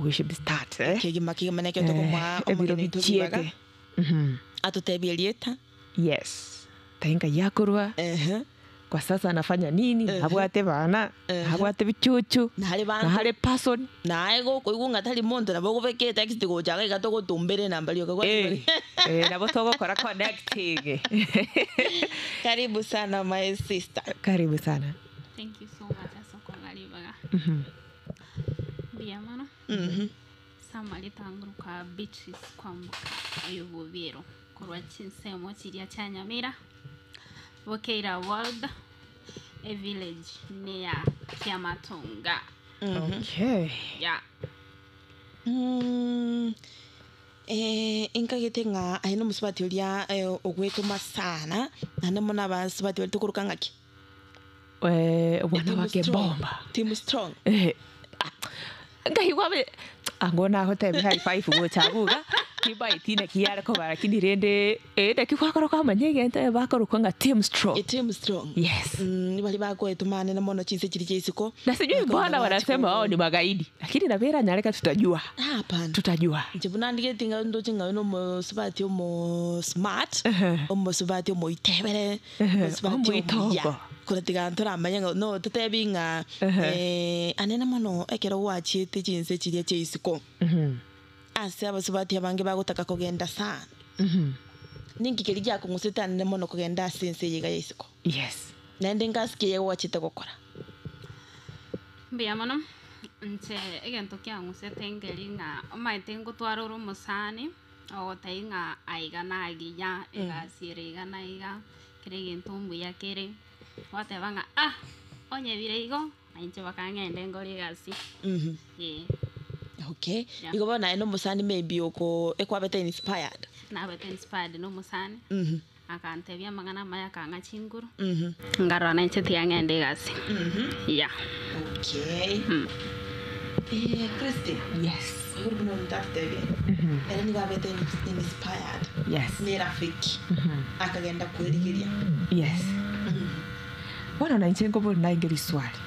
We should start eh. Kegima kegima nekero tokomoa Ebiro omogeni oito ribaga, bichiete. Atotebie erieta. Yes. Tainga yakorwa. Ehe. Kwa sasa anafanya nini? Ehe. Nabwate bana, Ehe. nabwate bichuchu, Nare banto. nare person. Naye gokoigwa ng'a tari monto nabo okobeka etext gocha iga iga togotumbera enamba rioka gwa Eh, eh, nabo togokora connecting. Karibu sana my sister. Karibu sana. Thank you so much ase okong'a ribaga. Mbuya mono. Ase amarieta angoruka Beatrice Kwamboka oyo Bobiero korwa chinsemo chiria chia Nyamira, Bokeira ward, evillage neya Kiamatonga. Okay. Yeah. Mm, eh, inkagete ng'a aye nomosubati oria eh, ogwetoma sana, naende mono abasubati baria tokoroka ng'aki? Eh, Team wanawake strong. bomba. Team strong. Eh, ah, nkaigwa be ango nagotebia high five gocha buga kibaiti naki yare koba lakini rende eh, naki gwakora kwamanya egento eh, bakorokwa ng'a team strong. Eh, team strong. Yes. Mm, bari bagoetomane mono chinse chiri chia isiko. Na sijui Bakagenda mbona wanasema wao ni magaidi, lakini nabera nyareka tutajua. Ah, hapana. Tutajua. Inche buna ndigeti ng'a ndoche ng'a nomosubati omo smart, omosubati omoitebere, omosubati Omoitogo. omuya. Kore tiga ntoramanye ng'a no totebi ng'a eh, anene mono ekero gwachiete chinse chiria chia isiko. Ase abasubati abange bagotaka kogenda sana. Ninki keria giakong'usete anene mono kogenda ase ense eye iga ya isiko? Yes. Naende ngasi eye gwachete gokora? Mbuya mono, inche egento kiang'usete nkeri ng'a omanyete ngotwara ore omosani, ogotebia ng'a aiga nagiya, egasi ere iga na iga, kera egento mbuya kere, gwateba ng'a ah, onye bire igo, na inche baka ng'ende nkore egasi. Eh. Okay. Yeah. Igo bono naye na omosani maybe oko ekwabete inspired. Nabete inspired na omosani, akantebia amang'ana amaya akang'a chinguru, nkarora nainche tiga ng'ende egasi. Yeah. Okay. Eh, Christine. Yes. Igoro buna omonto atotebie, ere nigo abete inspired Yes. ne erafiki, akagenda kwerigeria. Yes. Bono na inche nkobori nainge riswali.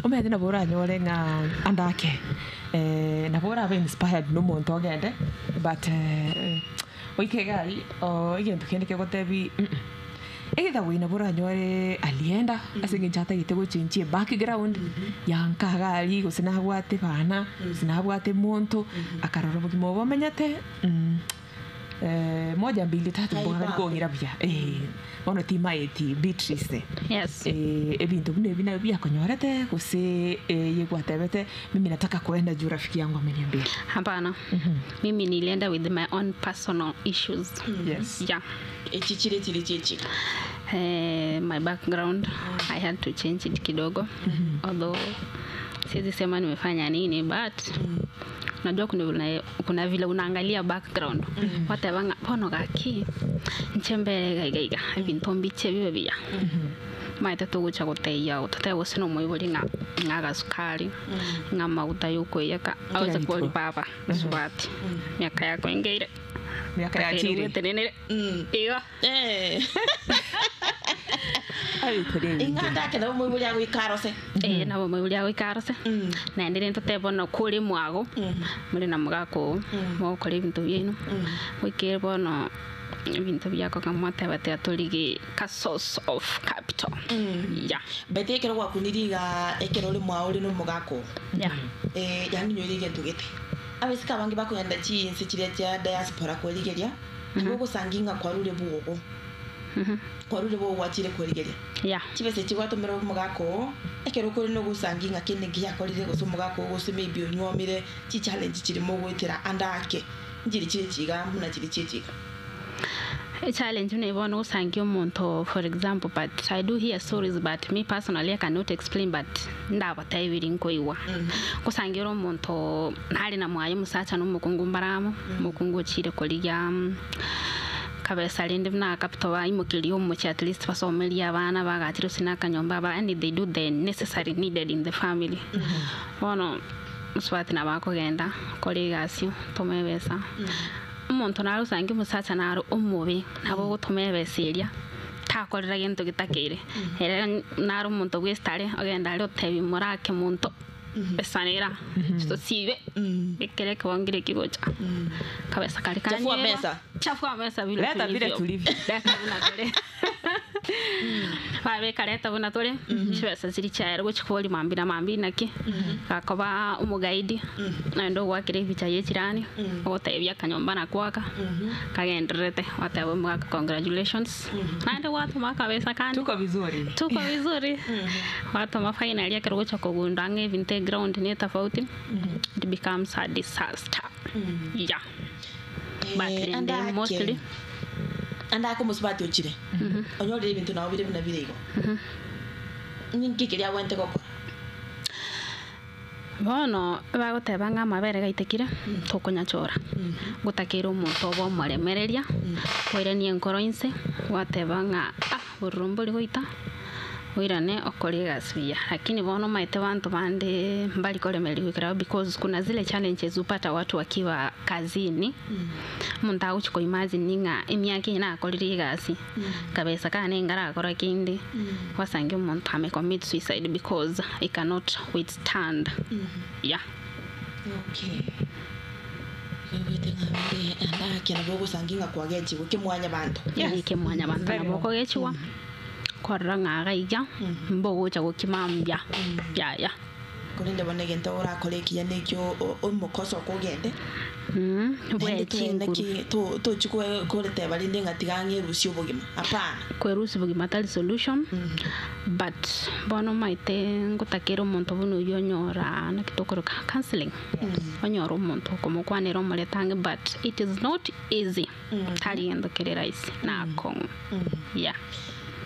Omanyete nabo oranyore ng'a ande ake eh, nabo orabe inspired na omonto ogende but eh, oike iga aria oh, egento kende kegotebi mm egetabu nabo oranyore alienda ase eng'encho atagete gochenchia ebackground ya nka iga aria gose nabwate bana gose nabwate monto akarora obogima obo omenyete moja mbili tatu mboga Haibambe. kong'ira buya eh, bono timaeti Beatrice. Yes. Eh, ebinto buna ebi nabio biakonyorete gose eh, yegwatebete mimi nataka kuenda juu rafiki yangu ameniambia. Hapana. Mimi nilienda with my own personal issues. Yes. Yeah. Echi chire chire chichi. Eh, my background I had to change it kidogo. Although siwezi sema nimefanya nini but unajua kuna vile kuna vile unaangalia background. Wateba ng'a bono gaki inche mbere iga iga iga ebinto mbiche bibe buya. Maete togocha goteiya totebe gose na omoibori ng'a ng'a agasukari ng'a amaguta ya okoiyeka aweze Kila kori rituko. baba subati miaka yako engeire Miaka ya chiri. Etenenere igo Eh. Abikore ebinto. Ing'anda ake nabo omoibori agoika arose. Eh, nabo omoibori agoika arose naende rende totebe bono kore mwago more na mogaka oo mogokora ebinto biaino goikere bono ebinto biako nkamoteba tiga torige ka source of capital yeah. But ekero gwakunire iga ekero ore mwao ore na omogaka oo. Yeah. Eh, yaani onye egento gete. Abaiseke abange bakogenda chinse chiria chia diaspora kwerigeria, nabo ogosangi ng'a kwarure bwogo. Kwarure bwogo gwachire kwerigeria. Yeah. Chibesa echi gwatomera omogaka oo, ekero okore na ogosangi ng'a kende nkiyakorire gose omogaka oo gose maybe onyuomire, chichallenge chiri mogoetera ande ake, nchiri chire chiga buna chiri chie chiga. Echallenge buna bono ogosangia omonto for example but I do hear stories but me personally I cannot explain but ndabatebirie nkoigwa. Ngosangia ore omonto nare na mwaye omosacha na omokungu mbare amo, omokungu ochire korigia kabesa rende buna capital baimokeria omochie at least basomerie abana bagachire gose na akanyomba aba yaani they do the necessary needed in the family. Bono mosubati nabo akogenda kore egasi otome ebesa, omonto nare osange omosacha naro omobe nabo ogotoma ebesa eria takorera gento getakeire, ere nare omonto bwa estare ogenda aria otebia morake monto. Esanera tosibe ekere ekebongire kigocha kabesa kari Chafua kanyerwa. meza. Chafua meza vile Leta vile tulivyo. Leta buna tuli. Babeka leta buna tuli. Chibesa chiri chaera gochikori mambi na mambi naki. Gakoba omogaidi. Naende ogwakera ebicha ye chirani. Ogotebia akanyomba nakwaka. Kagendererete wateba omogaka congratulations. Naende gwatoma akabesa kandi Tuko vizuri. tuko vizuri watoma finally ekero gocha kogunda ang'e ebinto eground ne tofauti it becomes a disaster yeah but Eh, rende andake- mostly andake omosubati ochire onyorire ebinto nabo bire buna bire igo ninki keria agwente gokora bono bagoteba ng'a amabere gaitekire tokonyachora gotakeire omonto obe omoremereria koirania enkoro inse gwateba ng'a ah bororo mbori goita oirane okore egasi buya lakini bono omanyete banto bande mbari koremereria goikera because kuna zile challenges upata watu wakiwa kazini omonto agochi koimagine ng'a emiaka eye nakorire egasi kabesa kane ngarakora kende wasange omonto ame commit suicide because he cannot withstand yeah okay wewete ng'ambe andake nabo ogosangi ng'a kwagechigwe kemwanya banto Yes. Eke mwanya bantu Very nabo kogechiwa korora ng'a iga mbogocha gokimambia ya ya korende bono egento orakora ekiya nekio omokoso okogende Mm, Naende togenda bwechinguru ki- tochi koreteba rinde ng'a tiga ng'erusie obogima hapana kwerusi bogima tari solution but bono maite ngotakera omonto buna oywo onyora naki tokoroka counseling onyora omonto okomokwanera omoretange but it is not easy tari gento kere rahisi nakong'u yeah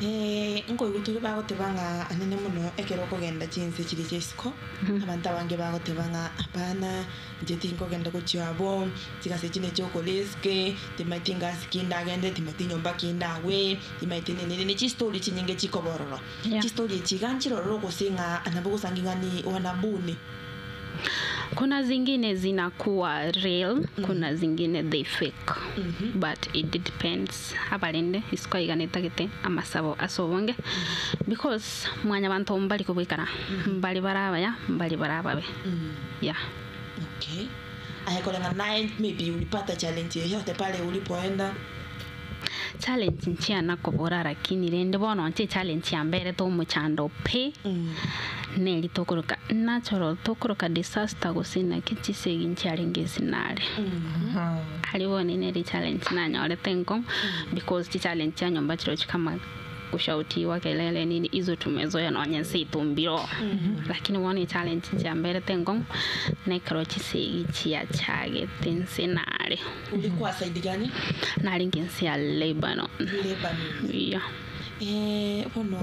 Eh, nkoigwa tore bagoteba ng'a anene mono ekero okogenda chinse chiri chia isiko abanto abange bagoteba ng'a hapana inche tinkogenda gochia abo chigasi echi nechi okorisk timaeti ngasi ki ndagende timaeti nyomba ki ndagwe timaeti nini nini chistori chinyinge chikobororo Yeah. chistori echi iga nchirororo gose ng'a nabo gosangi ng'a ni wanabuni kuna zingine zinakuwa real kuna zingine they fake but it depends abarende isiko iganetagete amasabo asobonge because mwanya bantu mbari kubwikara mbari barabaya mbari barababe yeah okay aya kulingana naye maybe ulipata challenge yoyote pale ulipoenda challenge nchiana kobora lakini rende bono nche challenge ya mbere tomochando pe neri tokoroka natural tokoroka disaster gose naki chisegi nchiarenge esinare hariho nene challenge nanyorete nko because chichallenge chia nyomba chiro chikama kushautiwa kelele nini izo tumezoea nonye nseitumbiro lakini wone challenge nchiamberete nko nekero chisegi chiachagete nsinare ulikuwa side gani naringe nsi ya Lebanon Lebanon yeah. eh bono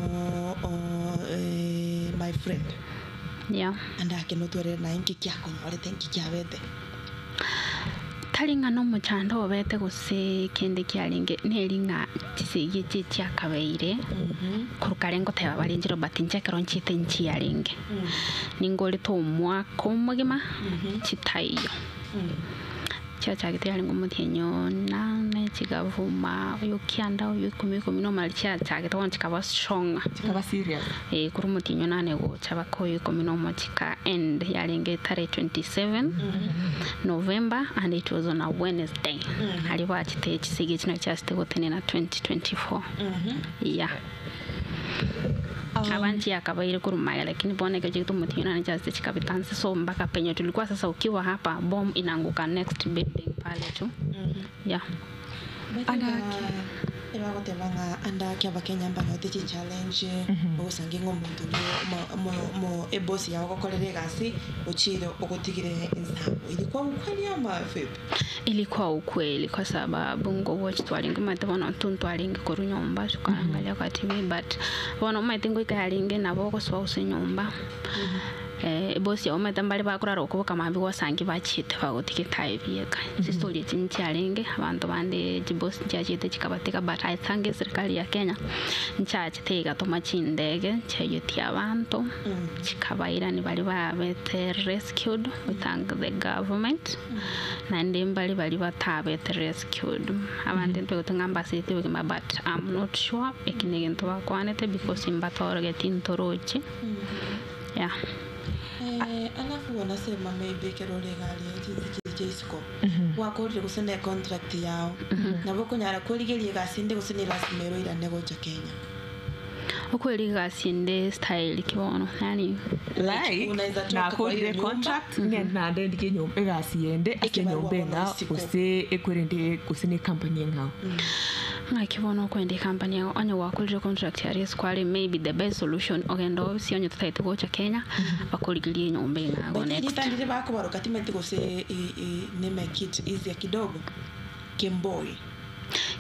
oh, my friend yeah. andake notwerere naye nki kiakonyorete nki kiabete tari ng'a na omochando obete gose kende kiarenge neri ng'a chisegi echi chiakabeire korwa kare ngoteba bare nchero but inche ekero nchiete nchiarenge ningorete omwaka omogima chitaiyo chiachagete yarenge omotienyi onane chikavuma oyo kianda oyo ikumi ikumi nomara chiachagete bono chikaba strong Chikaba serious. eh, kuri omotienyi onane gocha baka oyo ikumi nomo chika end yarenge tarehe 27 november and it was on a wednesday ari bachite chisigi chino chiasite gotenena 2024 yeah abanchi yakabaire kurumaya lakini bona ekio chitu omotienyi onane chiasite chikabitansi so mpaka penye tulikuwa sasa ukiwa hapa bomb inaanguka next building pale tu yeah Andake. ebagoteba ng'a andake abakenya mbanyote chichallenge ogosangi ng'a omonto oria ebosi yago ogokorera egasi ochire ogotigire ensambo ilikuwa ukweli ama vipi ilikuwa ukweli kwa sababu ngowochi twaringi maite bono ntuntu aringi koru nyomba tukaangalia kwa tv but bono maite ngoika yaringi nabo ogosoa ase nyomba eh, bosi yao maite mbari bakurara okuboka mambi gwasangi bachite bagotigita ebieka chistori echi nchiarenge abanto bande chibosi nchiachite chikabateka but I thank serikali ya Kenya nchiachite igatuma chindege chiayetia abanto chikabairani bari babete rescued we thank the government naende mbari bari batabete rescued abande ntwegete ng'a mbasirete obogima but I'm not sure eki na egento bakwanete because mbatorogeti ntorochi yeah. Eh, alafu wanasema maybe ekero ore iga aria chinse chiria chia isiko, gwakorire gose ne contract yao, nabo okonyara korigeria egasi ende gose ne lasima ere oirane gocha Kenya. Okweri egasi ende style ki bono yaani Like, Unaweza toka kwa hiyo nakorire nyumba. contract ng'ende naende ndike enyomba egasi yende ase Ekebarua enyomba eng'ao bono isiko. gose ekwerende gose ne ecompany eng'ao. Ng'aki bono okwenda ecompany yago onye gwakorire contract yaria ase kware maybe the best solution ogende ofisi onye totaete gocha Kenya bakorigerie enyomba eng'ao But next. erieta ndire bakobaroka timanyeti gose ne make it easier kidogo kemboi.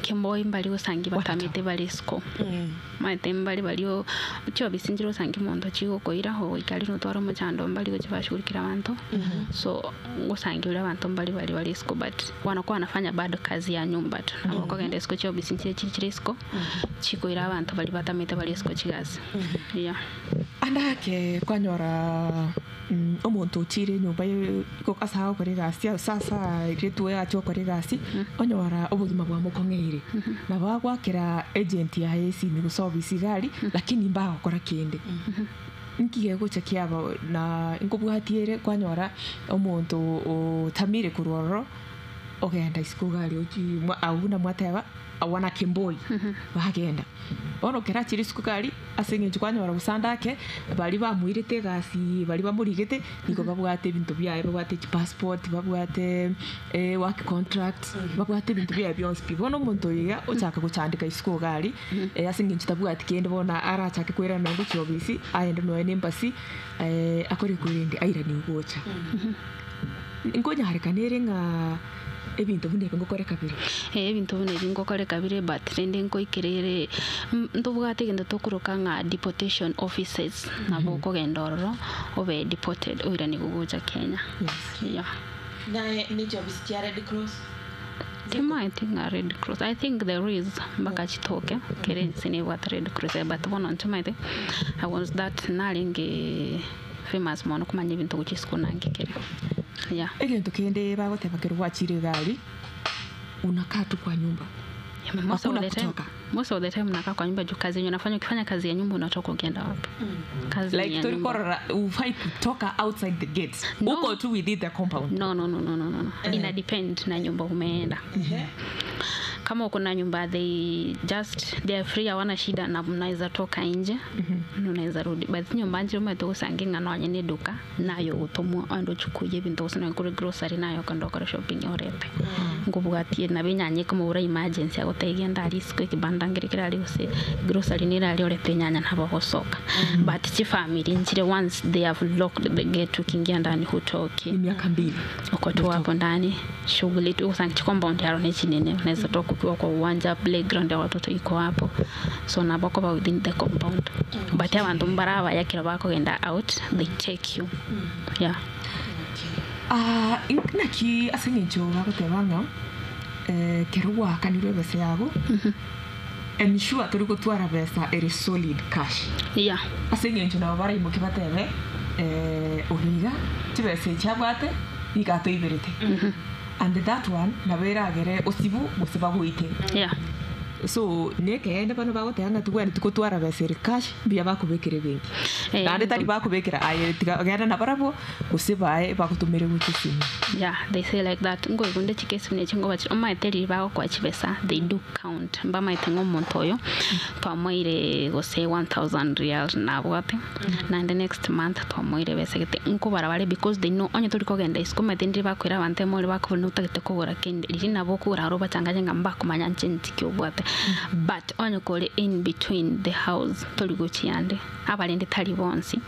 Kemboi mbari gosangi batamete bare isiko. Maete mbari baria chiofisi nchire gosangi omonto chigokoira ogoika aria notware omochando mbari gochia bashughulikera abanto so ngosangi ore abanto mbari baria bare isiko but wanakuwa wanafanya bado kazi ya nyumba tu nabo okogenda isiko chiofisi nchire chiri chire isiko chikoira abanto baria batamete bare isiko chigasi yeah. Ande ake kwanyora omonto ochire enyomba ase agokora egasi ase asa eretwe ache gokora egasi, onyora obogima bwamokong'eire. Nabo agoakera agent yaye esimi gose ofisi iga aria, lakini mbagokora kende. Nki gegocha kiaba na nkobwatia ere kwanyora omonto otamire korwa ororo, ogenda isiko iga aria ochi abwo buna mwateba wana kemboi bagenda. Bono ekero achire isiko iga aria, ase eng'encho kwanyora gose ande ake, baria bamoirete egasi baria bamorigete, nigo babwate ebinto biaye babwate chipassport, babwate work contract, babwate ebinto biaye bionsi pi. Bono omonto oyo iga ochaka gochandeka isiko iga aria, ase eng'encho tabwati kende bono arachake koirana nonye gochia ofisi, aende nonye na embassy, akore korende airaniwe gocha. Nkonyarekana ere ng'a ebinto buna ebi ngokoreka bire. Ee, ebinto buna ebi ngokoreka bire but rende nkoikera ere ntobwate egento tokoroka ng'a deportation offices nabo okogenda ororo obe deported oiranigwe gocha Kenya. Yes. Yeah. Naye ne chiofisi chia Red Cross. Timaeti ng'a Red Cross, I think there is mpaka chitoke kere ense nebwate Red Cross but bono nchimaete I was that narenge famous mono komanya ebinto gochia isiko nange kere yeah. Egento kende bagoteba ekero gwachire egari, unakaa tu kwa nyumba. Yeah, most of Hakuna the time, kutoka. most of the time nakaa kwa nyumba juu kazi yenye unafanya ukifanya kazi ya nyumba unatoka ukienda wapi? Kazi Like ya nyumba. torikorora ufai kutoka outside the gates. No. Uko tu within the compound. No, no, no, no, no, no. Ina depend na nyumba umeenda. Kama uko na nyumba they just they are free hawana shida na mnaweza toka nje unaweza rudi but nyumba nje umaete gosange ng'a nonye na eduka nayo ogotomwa onde ochukuye ebinto gose nonye kore grocery nayo okenda okore shopping orete nkobwatie nabo enyanya ekomobura emergency agotebia genda aria isiko ekibanda nkere kere aria gose grocery nere aria orete enyanya nabo ogosoka but chifamiri nchire once they have locked the gate ukiingia ndani hutoki Ni miaka mbili. uko tu hapo ndani shughuli tu kwa compound yaro ni chinene unaweza toka ukiwa kwa uwanja playground ya watoto iko hapo so nabo koba within the compound but abantu mbara bayakira bakogenda out they take you yeah Ah, naki ase eng'encho bagoteba ng'a ekero gwakanirwe ebesa yago ensure tori gotwara besa ere solid cash yeah ase eng'encho nabo baraimoke batebe oyo iga chibesa echi abwate niga atoiberete and that one nabo eragere osibu gose bagoite yeah so nekeene bano bagoteba ng'a tobwenereti gotwara besa ere cash mbuya bakobekera ebenki Eh, naende tari bakobekera aye tiga genda nabarabwo gose bae bagotomere gocha esimi yeah they say like that ngoigunde chikesi buna echi ngobachi omaete riri bagokoa chibesa they do count mbamaete ng'a omonto oyo twamoire gose 1000 real nabwate naende next month twamoire besa gete nkobara bare because they know onye tori kogenda isiko omanyete ndiri bakoira abanto emori bakobora notagete kogora kende riri nabo okogora aro obachangache ng'a mbakomanya nche nchi ki obwate but onye kore in between the house tori gochia ande abarende tari bonsi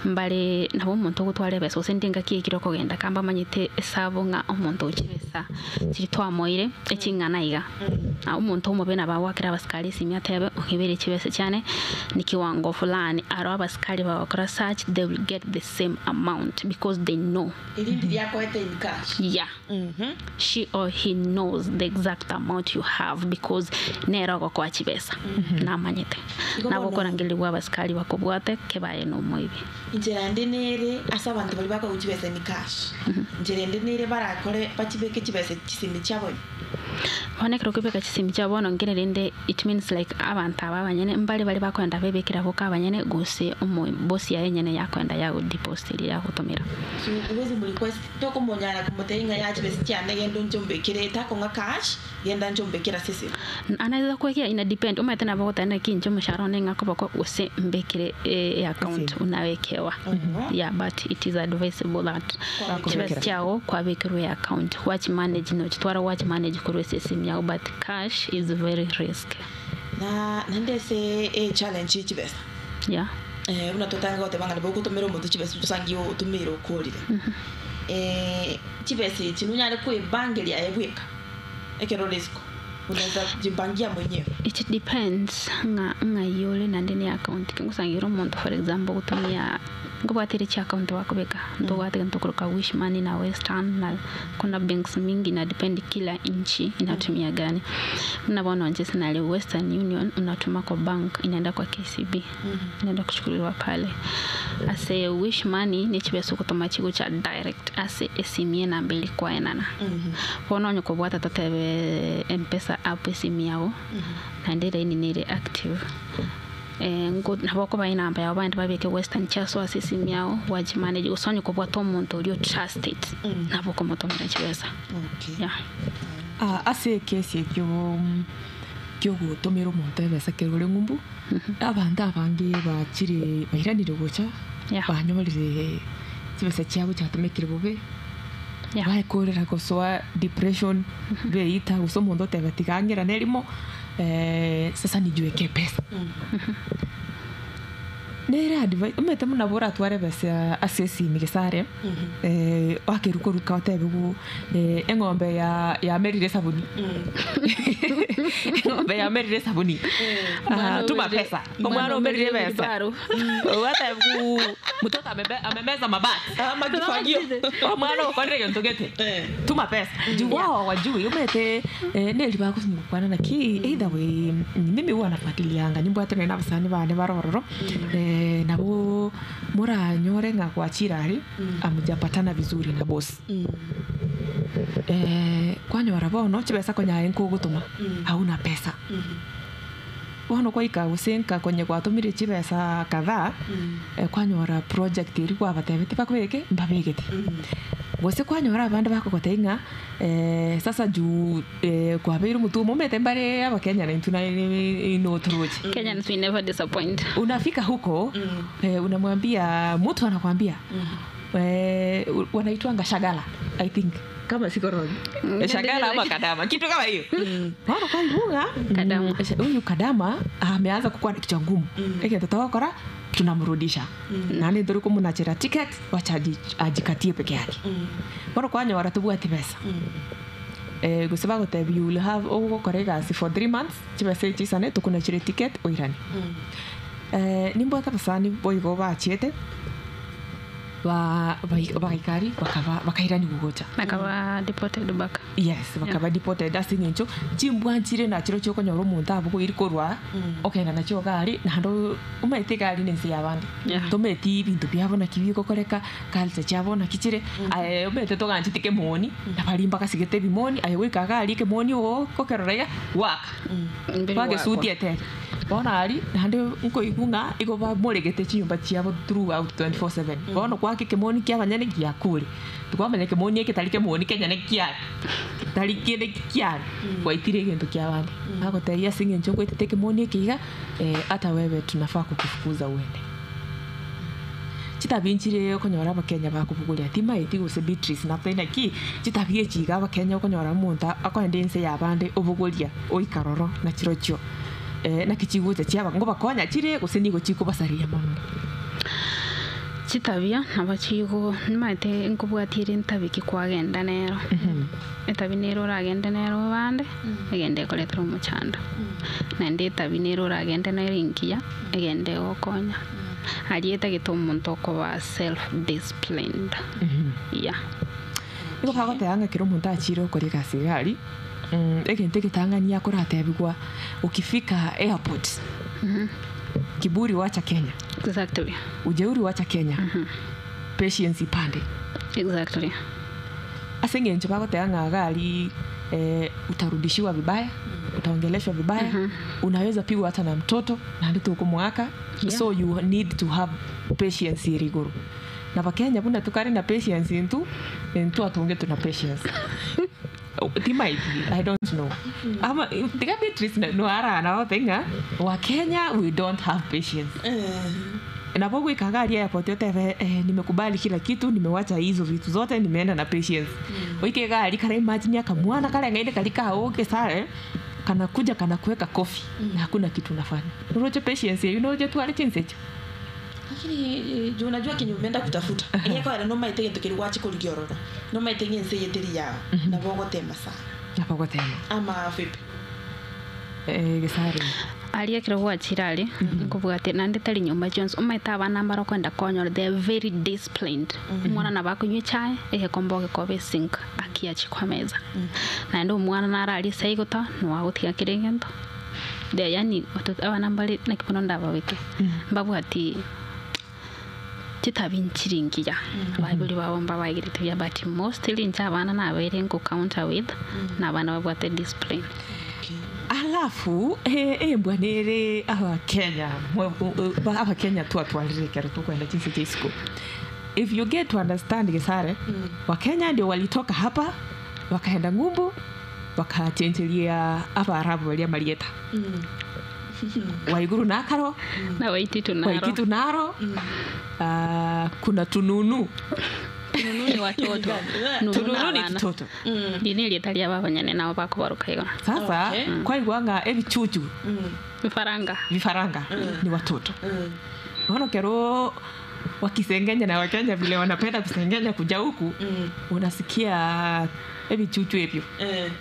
mbare nabo omonto ogotwara ebesa gose ndi engaki ekire okogenda kamba amanyete esabu ng'a omonto ochi ebesa chiri twamoire eching'ana iga Na omonto omobe nabo agoakera abasikari esimi atebe ong'ibere chibesa chiane ni kiwango fulani aro abasikari bagokora search they will get the same amount because they know Erindi riakoete in cash. yeah she or he knows the exact amount you have because nere ogokoa chibesa namanyete Igo nabo bono- okorangerigwa abasikari bakobwate kebaye na omoibi Inchera ende nere ase abanto baria bakoigwa chibesa in cash. Inchera ende nere barakore bachibeke chibesa chisimi chiabo ime. Bono ekero okobeka chisimi chiao bono nkere rende it means like abanto aba abanyene mbare bare bakoenda bebekera boka abanyene gose omo bosi yaye enyene yakoenda yagodepositeria yagotomera. So huwezi mrequest tokomonyara komotebia ng'a yache besa chiane genda onche ombekere takong'a cash genda nche ombekere ase esimi. Anaweza kuwekea ina depend omanyete nabo ogoteba naki inche omoshahara one ng'a koboko gose mbekere eaccount unawekewa yeah but it is advisable that chibesa chiago kwabekerwa eaccount gwachimanage nochitwara gwachimanage korwa ase esimi yago but cash is very risky. Na naende ase echallenge ye chibesa Yeah. buna totanga goteba ng'a nabo ogotomera omonto chibesa osangi otomeire okorire. Chibesa echi nonyare koebangeria aye bweka ekero ore isiko. Unaweza jipangia mwenyewe. It depends ng'a ng'ai ore naende ne account ki ngosangera omonto for example ogotumia nkobwate ere chiaccount bakobeka ntobwate egento tokoroka wish money na western na kuna banks mingi ina depend kila nchi inatumia gani. Buna bono inche ase nare western union unatuma kwa bank inaenda kwa KCB inaenda kuchukuliwa pale. Ase wish money ne chibesa ogotoma chigocha direct ase esimi enamba eria kwaenana. Bono onye kobwata totebe Mpesa app esimi yago, naende eraini nere active, nko nabo okobaha enamba yabo baende babeke western chiasoa ase esimi yago gwachimanage gose onye kobwata omonto oria otrusted, nabo okomotomera chibesa Okay. yeah. Ah, ase ekesi ekio kiogotomera omonto ebesa kero ore ng'umbu, abanto abange bachire bairanire gocha, Yeah. banyorire chibesa chiabo chiatomekire bobe, Yeah. baekorera gosoa depression, beita gose omonto oteba tiga ang'erane erimo, sasa nijiwekee pesa. Nere advice, omanyete buna nabo oratware ebesa ase esimi gese are, oakerwe koruka otebiwu eng'ombe ya yamerire esabuni, eng'ombe yamerire esabuni, Mwana tuma omerire- pesa, mwana omwana omerire omerire ebesa, wheelbarrow. otebiwu mtoto amemeza mabati, Ama kifagio. omwana okorire gento gete Eh. tuma pesa juu wao hawajui umete neri bagosingokwana naki either way mimi huwa nafuatilianga nimbwate nonye na abasani bane bare ororo nabo moranyore ng'a gwachire aria amujapatana vizuri na boss kwanyora bono chibesa konya aye nkogotoma hauna pesa bono kwaika gose nka konye gwatomire chibesa kadhaa kwanyora project eria kwabatebete bakobeke mbabegete gose kwanyora abande bakogotebia ng'a sasa juu kwabeire omotumo omanyete mbare abakenya naintwe naende inotoroche Kenyans we never disappoint. unafika huko unamwambia mtu anakwambia wanaitwanga shagala I think kama siko wrong shagala ama kadama kitu kama hiyo bono kwaigua Kadama. huyu kadama ameanza kukuwa na kichwa ngumu egento togokora tunamrudisha naende ntori komunachera ticket wacha ajikatie peke yake bono kwanyora tobwati besa gose bagotebia you will have ogokora egasi for 3 months chibesa echi chisane tokunachere ticket oirane nimbwate abasani boigo bachiete bagaikari bakaba bakairaniwa gocha Bakaba deported back. yes bakaba deported ase eng'encho chimbwa nchire nachiro chiokonyora omonto abogoiri korwa okenda nachio gari naende omanyete egari na ense ya abande Yeah. tomanyeti ebinto biabo naki bigokoreka culture chiabo naki chire aye omanyete toganchete kemoni nabari mbagasigete ebimoni aye goika iga aria ekemoni oo gokerora iga gwaka Mbere bagesuti gwakwa. etere bono aria naende nkoigwa ng'a igo bamoregete chinyomba chiabo throughout 24/7 bono gwaka ekemoni kia abanyene giakure tikwamanya ekemoni eke tari kemoni kenyene kiare tari kende kiare gwaitire egento kia abande bagotebia ase eng'encho ngoitete ekemoni eke iga ata wewe tunafaa kukufukuza uende chitabi nchire okonyora abakenya bakobogoria timaeti gose Beatrice natai naki chitabi echi iga abakenya okonyora omonto akoenda ense ya abande obogoria oika roro nachirochio naki chigocha chiaba ngobakonya chire gose nigo chikobasaria mono. Chitabia nabo chigo nimaete nkobwatire entabi ki kwagenda nero etabi nero oragende nero obande egende ekoretera omochando naende etabi nero oragende nero engiya egende egokonya aria etagete omonto okoba self disciplined yeah. Nigo bagoteba ng'a ekero omonto achire okora egasi iga aria egento egetang'ani akoratebigwa ukifika airport kiburi wacha Kenya Exactly. ujeuri wacha Kenya patience ipande Exactly. ase eng'encho bagoteba ng'a iga aria. eh, utarudishiwa vibaya utaongeleshwa vibaya unaweza pigwa hata na mtoto naende tukumwaka Yeah. so you need to have patience iri iguru na bakenya buna tukari na patience intu intu atunge tuna patience timaiti i don't know ama tiga Beatrice no arana othenga wa Kenya we don't have patience nabo gwikaga aria airport otebe eh, nimekubali kila kitu nimewacha hizo vitu zote nimeenda na patience mm. oike gari kara imagine akamwana karia ngainde kari kaoge sare kana kuja kana kuweka kofi mm. na hakuna kitu unafanya uroche patience you know je twari chinsecho Lakini eh, juu unajua kenye umeenda kutafuta egekora no maite gintu kiri gwachikorigia ororo no maite ngense yeteri yao nabo ogotema sana nabo gotema ama vipi eh, gesare aria kiro gwachira ari nkuvuga ati nandi tari nyumba jones umaite abana mbara kwenda konyora they are very disciplined omwana nabo akunywa chai egekombe ogekoba esink akiachi kwa meza naende omwana nararia saigota niwagutiga kiri egento they yani abana mbari naki bono ndababeke mbabwati chitabi nchiringiya baibuli babo mbabagirete buya but mostly nche abana nabaire nkucounter with na abana babwate discipline alafu eh, eh, mbwa niri abakenya abakenya twatwarire kero tukwenda chinse cha isiko if you get to understand gesare mm. wakenya ndio walitoka hapa wakaenda ng'umbu wakachencheria abaarabu baria marieta mm. waiguru nakaro na waititu naro waititu naro mm. uh, kuna tununu Nunu ni watoto Nunu tununu na ni abana. tutoto Ri ni rieta ria babanyene nao bakubaruka igoro sasa Okay. mm. kwaigwanga ebichuchu bifaranga vifaranga ni watoto mm. kero wakisengenya na wakenya vile wanapenda kusengenya kuja huku mm. unasikia ebichuchu ebyo Eh.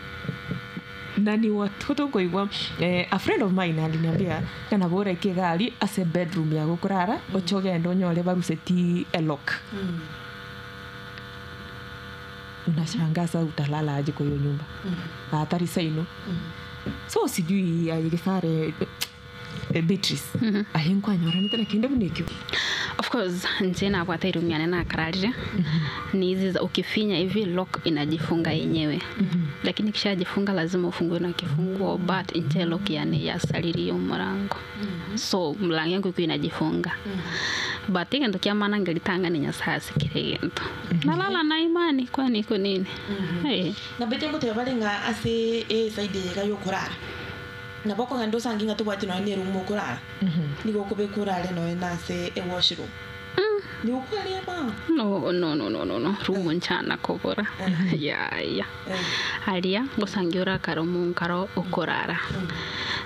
na ni watoto nkoigwa eh, a friend of mine aliniambia kana bora ikigari ase bedroom ya gukurara mm. ochogenda onyore baruseti elok mm. unashangaa sasa utalala aje kwa hiyo nyumba mm. hatari saino mm. so sijui ayigisare eh, Beatrice mm -hmm. ayinkwanyoranite na kinde bunekio of course nje nabwata irumiane nakararire ni hizi za ukifinya hivi lock inajifunga yenyewe lakini kishajifunga lazima ufungue na kifunguo but nje lock yani yasalirio murango so mlango yangu iko inajifunga but igintu kia maana ngeritanga ni nyasaye asikire gintu nalala na imani kwani iko nini Eh. na bete ngoteba bare ng'a ase esaidi ega yokorara nabo okogenda osange ng'a tobwati nonya na eroom okorara nigo okobeka orare nonya na ase ewashroom nigo okwareba no no no no no no rumu nchana kobora ya ya aria gusangi urakara munkaro ukurara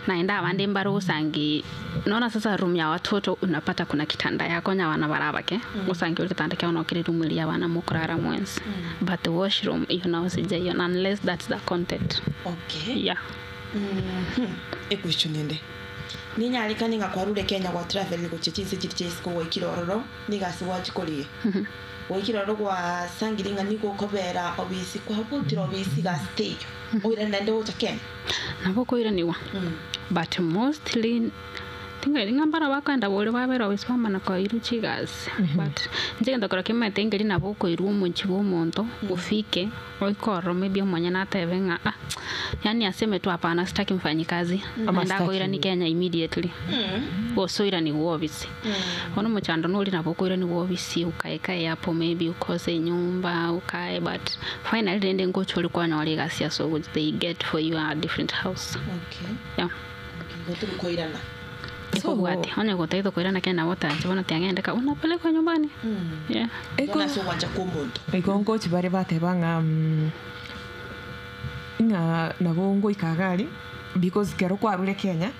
naenda abandi mbari gusangi naona sasa room ya watoto unapata kuna kitanda yako nya wana barabake gusangi uri kitanda kia onokire room iria wana mukurara mwensi but the washroom iyo nao sijaiona unless that's the content okay yeah equestion ende ninyarikani ng'a kwarure kenya gwa travel gochia chinse chiri chia isiko gwaikire ororo nigasi gwachikorie gwaikire ororo gwasangire ng'a nigo okobera obisi kwabutire obisi gasi teiyo oirane naende gocha kenya nabo kwiraniwa but mostly ng'ambara bakwenda bori babera obisi bamana koirwa chigasi but inche gento kero kimaete ngeri nabo okoirwa omochi bwa omonto ofike oikorora maybe omonyene natebe ng'a ah, yani aseme tu hapana sitaki mfanyikazi Ama naenda sitaki. akoirani kenya immediately gosoirani gwa obisi ono muchando nori nabo okoirani gwa obisi ukaekae hapo maybe ukose nyumba ukae but finally rende ngochori kwanyora egasi ase they get for you a different house okay yeah gotiri koirana ikobwate onye gotaitha kwirana kena wotanche bono tiang'endeka unapelekwa nyumbani yeah bono ase ogwancha kwa omonto igo ngochi bare bateba ng'a mm, ng'a nabo ngoikaga ari because kero kwarure kenya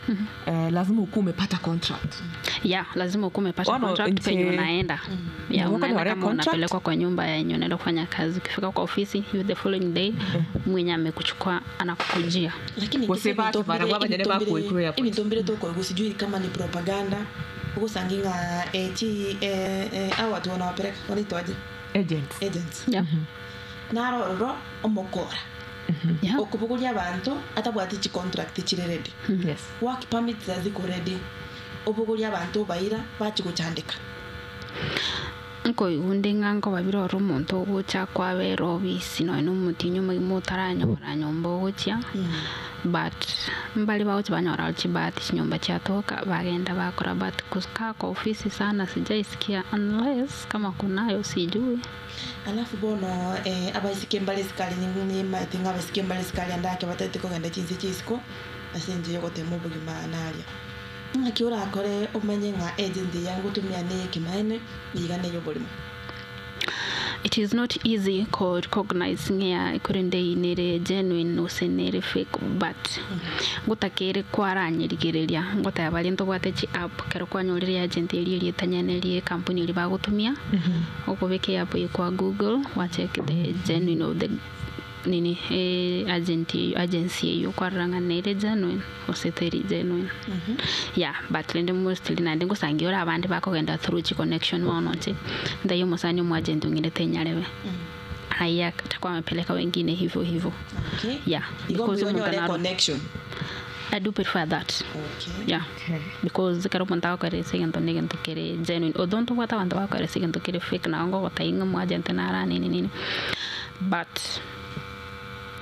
eh, lazima ukuwe umepata contract yeah lazima ukuwe umepata Ono, contract penye nche- unaenda yeah, Nabo unaenda kanyore kama contract. unapelekwa kwa nyumba yenye unaenda kufanya kazi ukifika kwa ofisi you the following day mwenye amekuchukua anakukujia lakini Gose ingise batu bara baba nyene bakuikuru airport. ebinto mbire tokoigwa sijui kama ni propaganda ogosangi ng'a echi ao watu wanawapeleka wanaitwaje agents agents yeah. naro ororo omokora Yeah. okubuguria abanto atabwati chicontract chire ready yes work permits aziko ready obuguria abanto obaira bachi gochandeka Nkoigwa nde ng'a nkobabira ore omonto ogocha kwabera obisi nonya na omotinyi omogima otaranyora nyomba ogochia, but mbare bagochia banyora aro chibahati chinyomba chiatoka bagenda bakora but kukaa kwa ofisi sana sijaisikia unless kama kunayo sijui. Alafu bono abaiseke mbare esikari nimaete ng'a abaiseke mbare esikari ande ake batagete kogenda chinse chia isiko ase enchera ya ogotema obogima naria. Ng'aki orakore omanye ng'a agent eye ngotumia neye ekemanene iga neye oborimo? It is not easy ko recognize ng'a korende eyio nere genuine gose nere fake but ngotakeire kwaranyerigereria ngoteba baria ntobwate chi app ekero kwanyorire agent eria erieta nyene rie ekampuni eria bagotumia, okobeka eapp eyio kwa google gwacheck the genuine of the nini agent eyio agency eyio kwarora ng'a nere genuine gose teri genuine. Yeah but rende mostly naende ngosangia ore abande bakogenda through chi connection bono inche, ntaiyo omosani omoagent ong'irete enyarebe, aye atakuwa amepeleka wengine hivo hivo. Okay. Yeah, Igo because mbuya omonto onyore naro connection. I do prefer that. Okay. Yeah. Because ekero omonto agokoeresa egento na egento kere genuine, although ntobwate abanto bagokoeresa egento kere fake nabo ngogotebi ng'a omoagent nara nini nini, but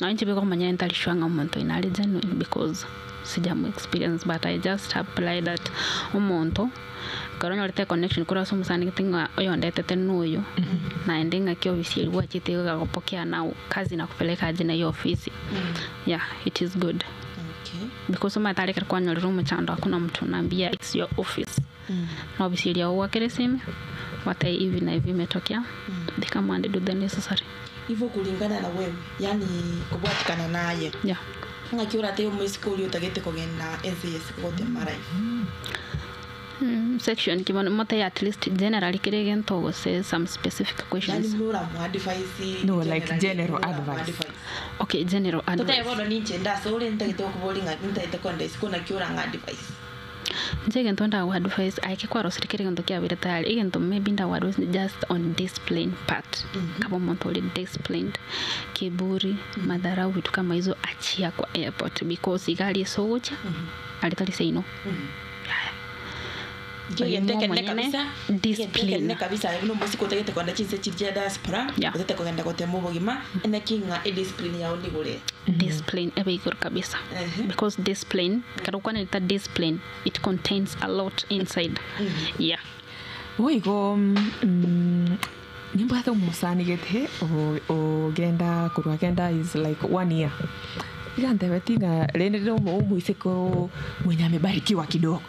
nonye inche bikomanya ntari sure ng'a omonto oyo nare genuine because sijamu experience but I just apply that omonto ekero onyorete econnection korwa ase omosani gete ng'a oyondetete noyo, naende ng'aki ofisi eria gwachete iga egagopokea now kazi inakupeleka aje na hiyo ofisi, yeah it is good. Okay. Because omanyete aria ekero kwanyorire omochando hakuna mtu unaambia it's your office. Na ofisi eria ogwakera esime, obatebie hivi na hivi imetokea, they come and do the necessary. Igo kulingana na wewe, yaani kobwatikana naye. Yeah. Ng'aki oratebe omoiseke oria otagete kogenda ense ya isiko gotema life? Section ki bono motebie at least generally kera egento gose some specific Yaani questions. buna oramoadvise No, like generally, general buna advice. oramoadvise. Okay, general Totebe advice. bono ninche nde ase ore ntagete gokoboria ng'a ntagete kogenda isiko naki orang'advise. Inche egento ndagoadvise aye ki kwarosire kera egento kiabeire tayari, egento maybe ndagoadvise just on discipline part, kaba omonto ore disciplined, kiburi, madharau vitu kama hizo achia kwa airport because iga aria ase ogochia, aria tari seino. Yaya. Egento Oimo ekenene omonyene, kabisa, egento discipline. ekenene kabisa aye buna omosike otagete kogenda chinse chiria chia diaspora, Yeah. otagete kogenda gotema obogima, naki ng'a ediscipline yao nigo ere. Discipline ebe igoro kabisa. Ehe. Because discipline, ekero okwanete discipline, it contains a lot inside. Yeah. Boigo nimbwate omosani gete ogenda korwa agenda is like one year. Iga antebetie ng'a rende rire omoiseke mwenye amebarikiwa kidogo.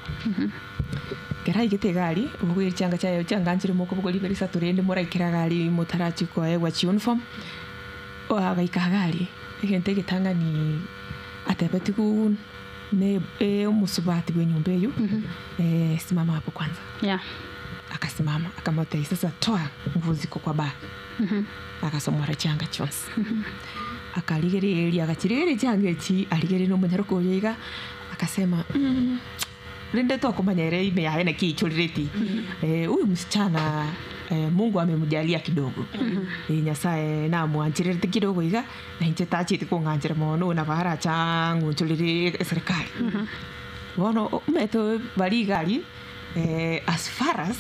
Ekero aigete egari, obogoria chianga chiaye chianga nchire mokobogoria ibere isato rende moraikere egari motarachia koegwa chiuniform, agaika egari, egento egetang'ani atebetigwe ne omosubati bwa enyomba eywo, simama hapo kwanza. Yeah. Akasimama, akamotebia sasa toa nguo ziko kwa bag. Agasomora chianga chionsi. Akarigereria, agachiregereria chianga echi, arigereria na omonyaroka oyo iga, akasema rende tokomanya ere ime yaye naki eichorereti. Huyu msichana Mungu amemjalia kidogo. Nyasaye namwanchererete kidogo iga, na inche tacheti kong'anchera mono, nabo arache ang'onchorere eserikari. Bono omanyete baria iga aria, as far as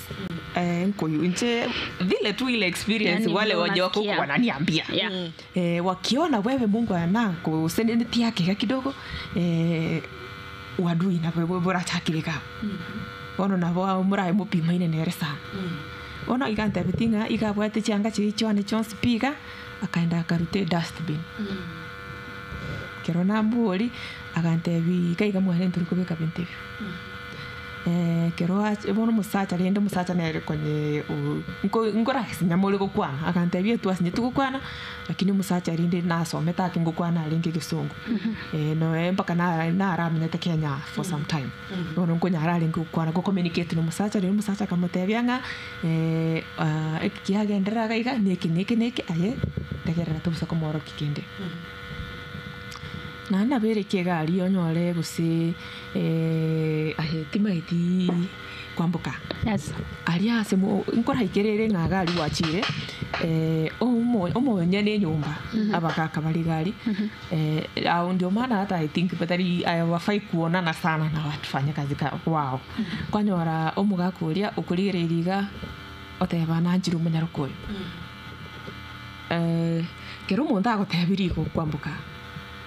nkoywa inche vile tu ile experience Yani wale vile wenye wako huko unasikia. wananiambia. Yeah. Wakiona wewe Mungu anakusendetia kiga kidogo, uadui nabo borachakire iga. Bono nabo morabe mopimaine nere sana. Bono iga antebetie ng'a iga abwate chianga chiria chiane chionsi pi iga, akaenda akaruta edustbin. Ekero namboria, agantebia iga iga mwane ntori kobeka binto ebio. Ekero ache bono omosacha rende omosacha nere konye nko nkorasinya more gokwana, agantebia etwasinyeti gokwana, lakini omosacha rende nasomete ake ngokwana arenge egesongo. Noe mpaka na naramenyete Kenya for some time. Bono nkonyara arenge gokwana gocommunicate na omosacha rero omosacha akamotebia ng'a eki kiagenderera iga iga, neke neke neke aye tegerera tobusa komorokia kende. Naende naberekia egari onyore gose aye timaeti kwamboka. Yes. Aria ase mo nkoraikerere ng'a iga aria gwachire omo omonyene enyomba abagaka bare iga aria ao ndio maana hata I think batari hawafai kuonana sana na watu fanya kazi ka wao. Kwanyora omogaka oria okorigereria iga. Oteba nanchire omonyaroka oyo. Ekero omonto agotebirie igo kwamboka,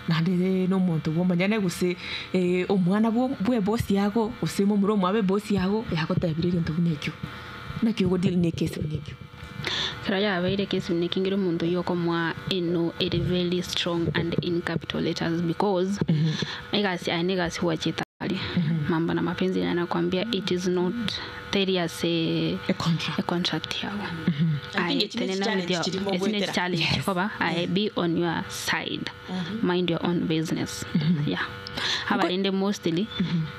naende na omonto bwa omonyene gose omwana bwa bwa ebosi yago gose momura omwabo ebosi yago yagotebirie egento buna ekio, naki ogo deal na ekesi buna ekio? Ekero yabeire ekesi buna ekio ngire omonto oyio okomoa eno ere very strong and in capital letters because egasi aye na egasi gwachete aria, mambo na mapenzi nakwambia it is not teri ase Econtract. econtract yago. I think Aye echi ne tenena with chichallenge your chiri esi ne mogwetera. challenge Yes. koba aye be on your side mind your own business yeah abarende mostly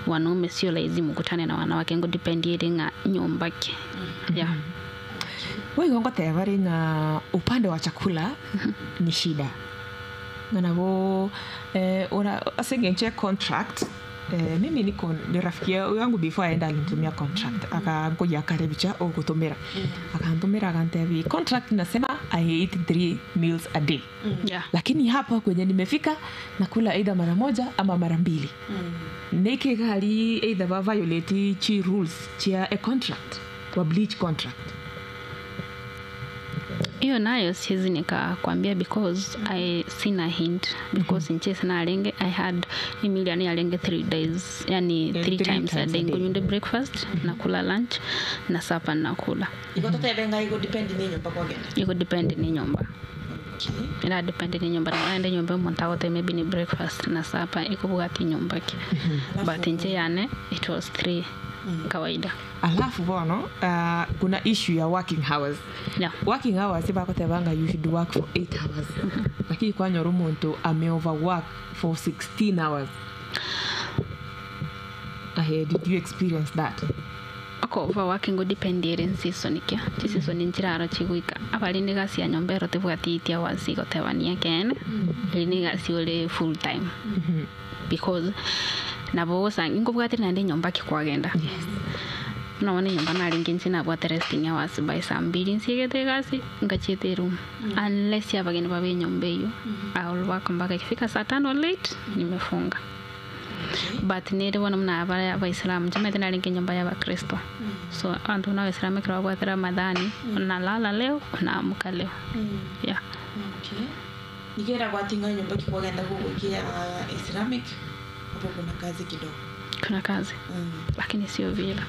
wanaume sio lazy mukutane na wanawake ngo depend ere ng'a nyomba ki yeah Boigo ngoteba ore ng'a upande wa chakula ni shida, ng'a nabo ora ase eng'encho ya contract mimi niko ni rafiki yangu before aende alinitumia contract akankoyia kare ebicha ogotomera, akantomera akantebia contract inasema I eat three meals a day yeah lakini hapa kwenye nimefika nakula either mara moja ama mara mbili neke gari either ba violate chi rules chia a contract wa bleach contract hiyo nayo siwezi nikakwambia because I sina hint because mm -hmm. nche narenge I had email yani 3 days yani Eh, 3 three times a times a day day. ngunyunde breakfast nakula lunch na supper nakula Igo totebe ng'a igo depend ni nyomba kwagenda. iko depend ni nyumba Okay. ira depend ni nyumba naende nyumba omonto agote maybe ni breakfast na supper ikobwati nyumba ki but nche yane it was 3 kawaida alafu bono kuna issue ya working hours yeah working hours bakotebanga you should work for 8 hours lakini kwanyora omonto ame overwork for 16 hours Ahe, did you experience that oko overworking go depend ere season kia chisisoni nchiraro chigwika abari ni gasi ya nyomba ero tibwati eight hours igotebania kene eri ni gasi ore full time because nabo gosanga ingobwatire naende nyomba ki kwagenda yes nabona enyomba narenge inche nabwate resting hours by saa mbiri nsiegete egasi ngachete eroom unless abageni babe enyomba eywo I will work mpaka ikifika saa tano late nimefunga but nere bono buna abare abaisilamu nchimanyete narenge enyomba ya abakristo so abanto buna abaisilamu ekero babwate ramadhani onalala leo onaamuka leo yeah Okay. Nigera gwatinga nyomba kikwagenda gugwikia Islamic hapo kuna kazi kidogo. kuna kazi lakini sio vile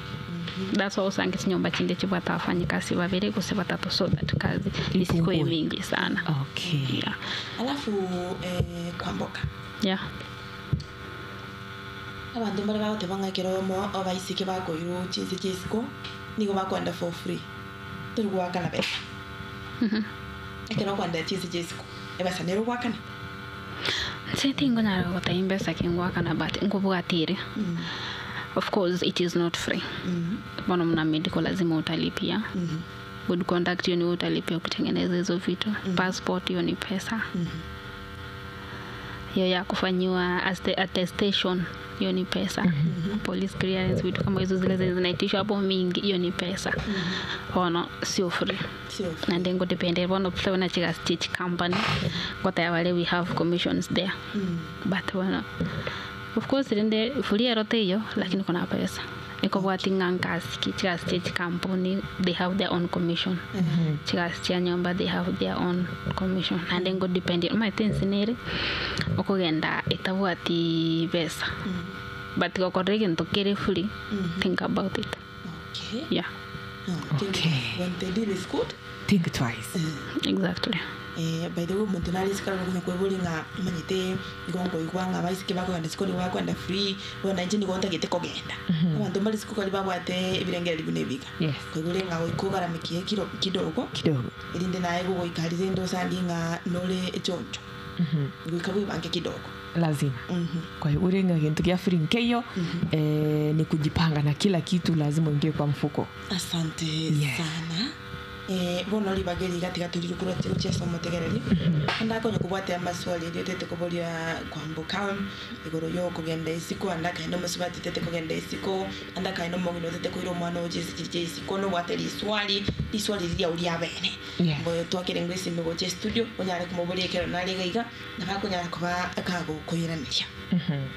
that's why usange chinyomba chinde chibwate abafanyikazi babere gose batatu so that kazi isikuwe Ipungue. mingi sana okay yeah Alafu kwamboka. yeah Abanto mbare bagoteba ng'a ekero mo abaiseke bakoirwa chinse chia isiko nigo bakwenda for free tori goakana besa ekero okwenda chinse chia isiko ebesa nere ogoakana nse tingonyara goteba mbesa kingwakana but nkobwatire of course it is not free bono mna medical lazima utalipia good conduct hiyo ni wewe utalipia kutengeneza hizo vitu passport hiyo ni pesa hiyo ya kufanyiwa attestation hiyo ni pesa police clearance vitu kama hizo zile zenye zinaitishwa hapo mingi hiyo ni pesa bono sio free sio na ndengo depende bono plona chika stitch company gotaya wale we have commissions there but bono of course rende free erote iyo lakini kuna pesa ikobwati ng'ankasi ki chika stitch company they have their own commission chikasi chia nyomba they have their own commission naende ngo depend omaete nsinere okogenda etabwati besa but gokorora egento kere free think about it okay yeah okay when the deal is good think twice exactly by the way omonto nare isiko arore konya ng'a omanyete igo nkoigwa ng'a abaiseke bakogenda isiko nigo bakwenda free bono inche nigo ntagete kogenda abanto mbare isiko kari babwate ebirengererio buna ebiga Yes. koigure ng'a goika ogaramikie kiro kidogo kidogo erinde naye gogoika rinde osangi ng'a nore echoncho goika bwebange kidogo lazima kwa hiyo ure ng'a kintu kia free nkeyo ni kujipanga na kila kitu lazima uingie kwa mfuko asante Yes. sana bono ribage riga tiga torirukura gochiesa omotegereri ande akonya kobwatia amaswali erio otete koboria kwamboka igoro ya okogenda isiko ande akaenda omosubati otete kogenda isiko ande akaenda omong'ina otete koira omwana oche ase chiri chia isiko nobwate riswali riswali riria oria abene Yes. mboyo twakere ngwa esime gocha estudio onyare komoboria ekero nare iga iga nabo akonyara koba akagokoiraneria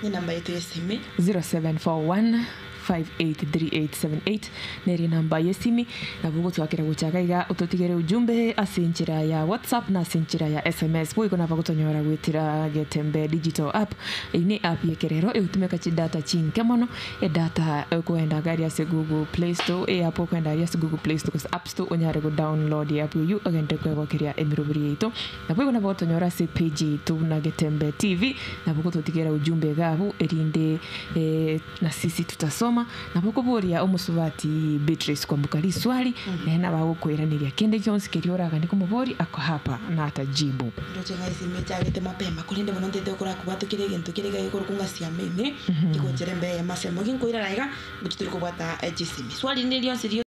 enamba yetu ya esime 0741 583878 nere namba yesimi nabo ogotwakera gochaka iga ototigere ujumbe ase enchera ya whatsapp na ase enchera ya sms boigo nabo gotonyora gwetera getembe digital app eyio ne app yekerero egotumeka chidata chinke mono edata ekoenda gari ase google play store eapp okoenda aria ase google play store gose app store onyare go download eapp eyio ogende kwegokeria emeroberi yaito nabo igo nabo gotonyora ase page yaito buna getembe tv nabo gototigera ujumbe iga abwo erinde eh, na sisi tutasoma nabo okoboria omosubati Beatrice kwamboka riswali naye nabo agokoiraneria kende gionsi keria oraganie komoboria ako hapa na atajibu. Ndoche ng'a esimi echagete mapema, korende bono ntete okorakobwata kera egento kere iga gekorokwa ng'a siamene, egochera embeo eyemo ase eyemo. Ginkoirana iga, ngochia tori kobwata chisimi. Swali rinde rionsi rio.